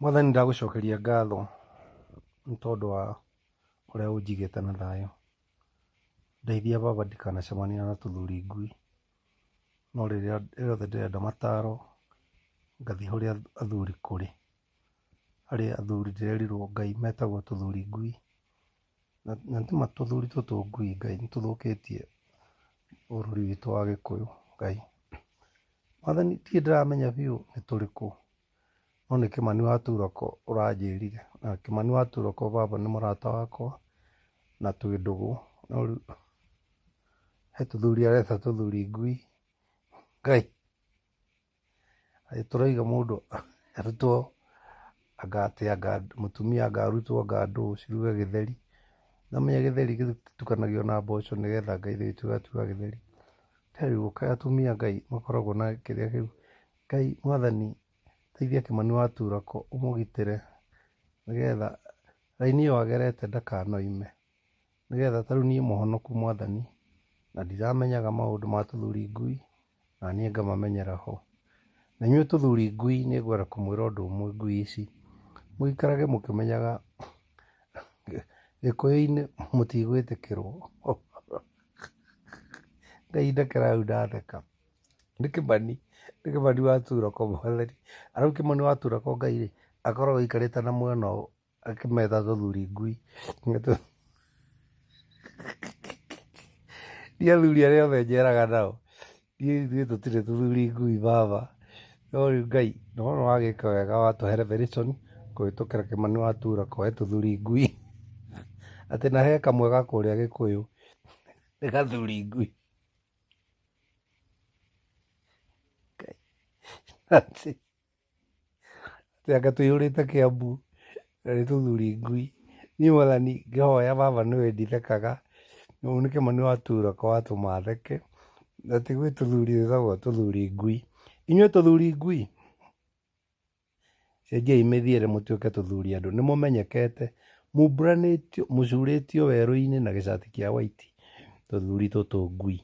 Mwathani, ndagũcokeria ngatho nĩ tondũ wa ũrĩa ũnjigĩte na thayũ. Ndeithia baba ndikanacemanie na tũthuri ngui, no rĩrĩa rĩothe ndĩrenda mataro ngathiĩ kũrĩa athuri kũrĩ. Harĩ athuri ndĩrerirwo Ngai metagwo tũthuri ngui, na nĩma tũthuri tũtũ ngui Ngai nĩtũthũkĩtie bũrũri witũ wa Gĩkũyũ Ngai. Mwathani, ndirĩ ndĩramenya biũ nĩ tũrĩkũ, no nĩ Kĩmani wa Turoko ũranjĩrire, na Kĩmani wa Turoko baba nĩ mũrata wakwa na twĩ ndũgũ, no rĩu he tũthuri areta tũthuri ngui Ngai. Tũraiga mũndũ arutwo anga atĩ anga mũtumia anga arutwo anga ndũũ ciruge gĩtheri. Nĩũramenya gĩtheri gĩtukanagio na mboco nĩgetha Ngai gĩgatuĩka gĩtheri. Rĩu kaĩ atumia Ngai makoragwo na kĩrĩa kĩu. Ngai Mwathani teithia Kĩmani wa Turako ũmũgitĩre nĩgetha raini ĩyo agerete ndakanoime. Nĩgetha ta rĩu niĩ mũhonoku Mwathani na ndiramenyaga maũndũ ma tũthuri ngui na niĩ ngamamenyera ho. Na inyuĩ tũthuri ngui nĩ ngwenda kũmwĩra ũndũ ũmwe ngui ici, mũikarage mũkĩmenyaga Gĩkũyũ-inĩ mũtigwĩtĩkĩrwo. Ngai ndekera hau ndatheka. Nĩ Kĩmani, nĩ Kĩmani wa Turoko Mwathani. Arabu Kĩmani wa Turoko Ngai rĩ, akoragwo aikarĩte na mwena ũyũ akĩmeta tũthuri ngui. Niĩ athuri arĩa othe njeraga nao, niĩ ithuĩ tũtirĩ tũthuri ngui baba. No rĩu Ngai nĩwona wagĩka wega watũhe revelation kũhĩtũkĩra Kĩmani wa Turoko he tũthuri ngui. Atĩ na he kamwe ga kũrĩa Gĩkũyũ nĩ gathuri ngui. Atĩ anga tũihũrĩte Kĩambu na nĩ tũthuri ngui. Niĩ Mwathani ngĩhoya baba nĩwe ndithekaga, ũyũ nĩ Kĩmani wa Turoko watũma theke, atĩ gwĩ tũthuri twĩtagwo tũthuri ngui. Inyuĩ tũthuri ngui, cenjiai mĩthiĩre mũtuĩke tũthuri andũ, nĩ mũmenyekete, mumbũranĩtio, mũcurĩtio werũ-inĩ na gĩcati kĩa white, tũthuri tũtũ ngui.